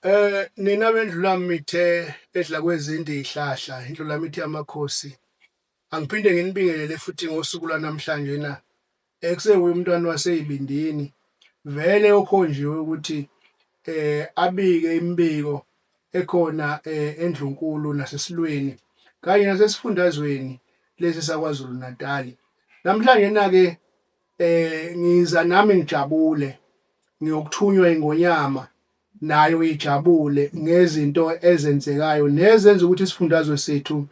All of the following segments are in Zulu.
Nina bendlulamithi edla kwezinde izihlahla, indlulamithi yamakhosi. Angiphinde nginibingelele futhi ngosuku lwanamhlanje na ekusewuye umntwana waseYibindini vele okhonjiwe ukuthi abike imibiko ekhona eNdlunkulu naseSilweni kanye nasesifundazweni lesi saKwaZulu Natal. Namhlanje na ke ngiza nami ngijabule ngiyokuthunywa ingonyama nayo ijabule ngezinto ezenzekayo nezenza ukuthi isifundazwe sethu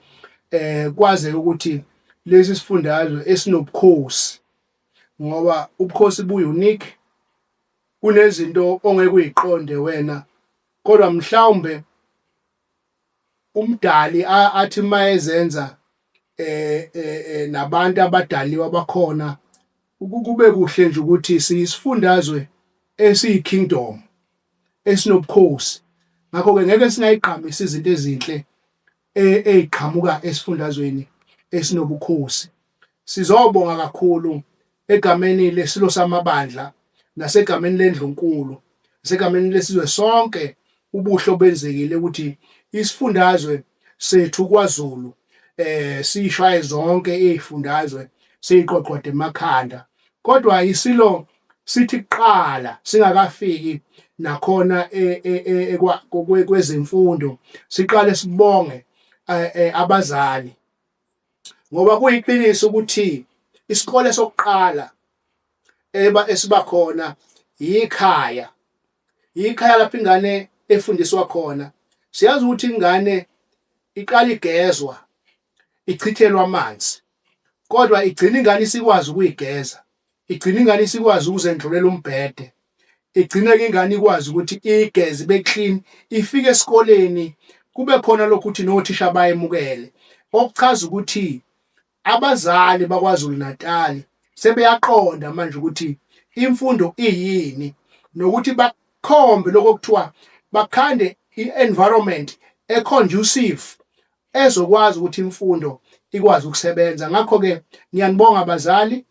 kwazeke ukuthi lesi sifundazwe esinobukhosi ngoba ubukhosi bu unique kunezinto ongeke uyiqonde wena kodwa mhlawumbe umdali athi mayezenza nabantu abadaliwe abakhona kube kuhle nje ukuthi siyisifundazwe esiyi-kingdom esinobukhosi ngakho-ke ngeke singayigqamisi izinto ezinhle eziqhamuka esifundazweni esinobukhosi. Sizobonga kakhulu egameni leSilo Samabandla nasegameni leNdlunkulu nasegameni lesizwe sonke ubuhle obenzekile ukuthi isifundazwe sethu kwaZulu sishaye zonke izifundazwe siyiqoqode emakhanda kodwa isilo sithi kuqala singakafiki nakhona e, e, e, kwezemfundo siqale sibonge abazali ngoba kuyiqiniso ukuthi isikole sokuqala eba esiba khona yikhaya yikhaya lapho ingane efundiswa khona siyazi ukuthi ingane iqala igezwa ichithelwa amanzi kodwa igcina ingane isikwazi ukuyigeza igcina ingane isikwazi ukuzendlulela umbhede igcine ke ingane ikwazi ukuthi igeze ibe clean ifike esikoleni kube khona lokhu ukuthi nothisha bayemukele okuchaza ukuthi abazali bakwaZulu Natal sebeyaqonda manje ukuthi imfundo iyini nokuthi bakhombe lokho kuthiwa bakhande i-environment e-conducive ezokwazi ukuthi imfundo ikwazi ukusebenza. Ngakho-ke ngiyanibonga bazali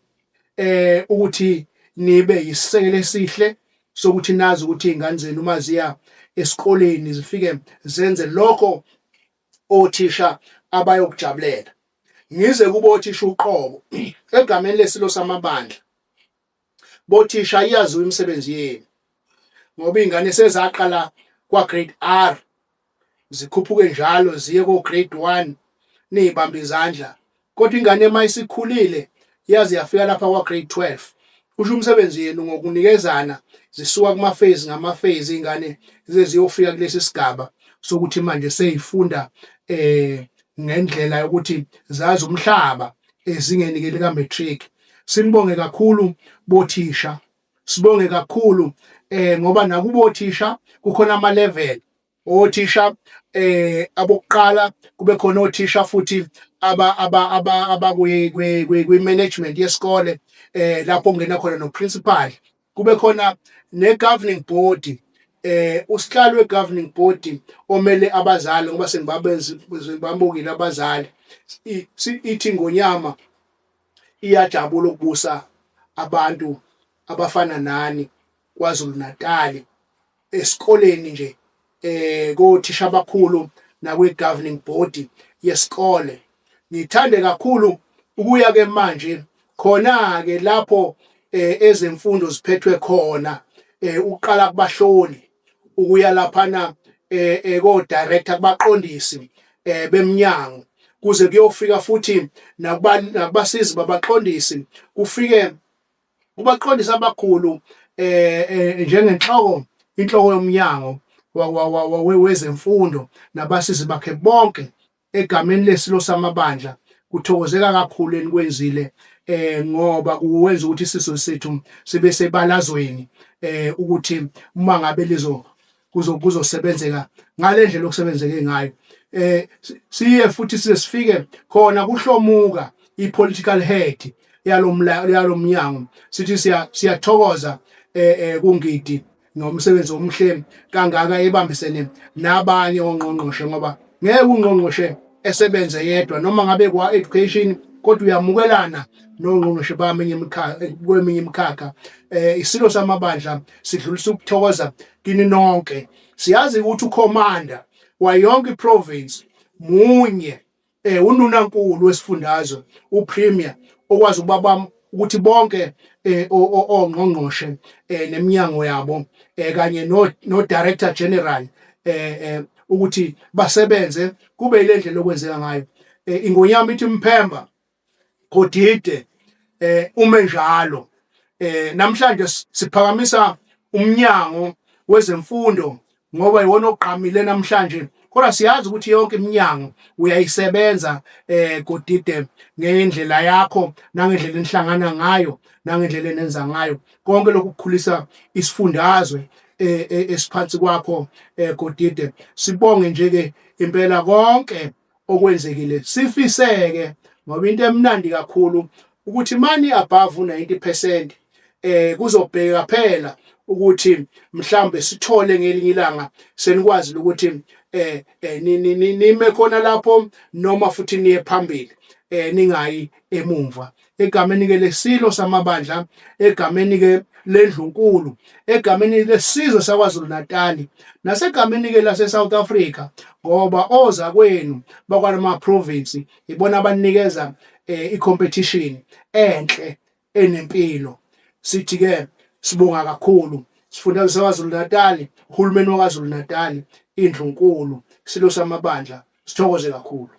ukuthi nibe yisisekelo esihle sokuthi nazi ukuthi izingane zenu uma ziya esikoleni zifike zenze lokho othisha abayokujabulela. Ngize kubo othisha uqobo egameni lesilo samabandla. Bothisha iyaziwa imisebenzi yenu ngoba izingane sezaqala kwa grade R zikhuphuke njalo ziye ko grade 1 nizibamba izandla kodwa ingane uma isikhulile yaze yafika lapha kwa grade 12 kusho umsebenzi yenu ngokunikezana zisuka kuma phase ngama phase ingane zize ziyofika kulesi sigaba sokuthi manje seyifunda ngendlela yokuthi zazi umhlaba ezingeni ke lika matric sinibonge kakhulu bothisha sibonge kakhulu ngoba nakubothisha kukhona ama level othisha abokuqala kube khona othisha futhi aba aba aba abakuye kwi management yesikole lapho kungena khona no principal kube khona ne governing board usihlalo we governing board omele abazali ngoba sengibabenzi ngibambukile abazali ithi ngonyama iyajabula ukubusa abantu abafana nani KwaZulu Natal esikoleni nje kothisha abakhulu nakwi governing board yesikole ngithande kakhulu ukuya ke manje khona ke lapho ezemfundo ziphethwe khona uqala kubahloli ukuya laphana ko director kubaqondisi beminyango kuze kuyofika futhi nakubasizi babaqondisi kufike kubaqondisi abakhulu njengenhloko inhloko yomnyango wezemfundo nabasizi bakhe bonke egameni lesilo samabandla kuthokozeka kakhulu enikwenzile ngoba kuwenza ukuthi isizwe sethu sibe sebalazweni ukuthi uma ngabe lizo kuzosebenzeka ngale ndlela okusebenzeke ngayo siye futhi size sifike khona kuhlomuka i-political head yalomnyango sithi siyathokoza kungidi ngomsebenzi omuhle kangaka ebambisene nabanye ongqongqoshe ngoba ngeke ungqongqoshe esebenze yedwa noma ngabe kwa education kodwa uyamukelana nongqongqoshe bami imikhakha kweminye imikhakha. Isilo samabandla sidlulisa ukuthokoza kini nonke. Siyazi ukuthi ucommander wayonke iprovince munye, undunankulu wesifundazwe, upremier, okwazi ukubabamba ukuthi bonke ongqongqoshe neminyango yabo kanye no director general ukuthi basebenze kube ile ndlela okwenzeka ngayo. Ingonyama ithi Mphemba Godide, ume njalo. Namhlanje siphakamisa umnyango wezemfundo ngoba iwona ogqamile namhlanje, kodwa siyazi ukuthi yonke iminyango uyayisebenza, Godide, ngendlela yakho nangendlela enihlangana ngayo nangendlela enenza ngayo konke lokhu kukhulisa isifundazwe esiphansi kwakho, Godide. Sibonge nje ke impela konke okwenzekile, sifiseke ngoba into emnandi kakhulu ukuthi mani above 90% kuzobheka phela ukuthi mhlambe sithole ngelinye ilanga senikwazi ukuthi nime khona lapho noma futhi niye phambili, ningayi emumva. Egameni ke lesilo samabandla, egameni ke lendlunkulu, egameni lesizwe saKwaZulu Natal, nasegameni ke lase South Africa, ngoba oza kwenu bakwalama province ibona abanikeza i-competition enhle enempilo, sithi ke sibonga kakhulu sifundazwe saKwaZulu Natal, uhulumeni waKwaZulu Natal, indlunkulu, silo samabandla, sithokoze kakhulu.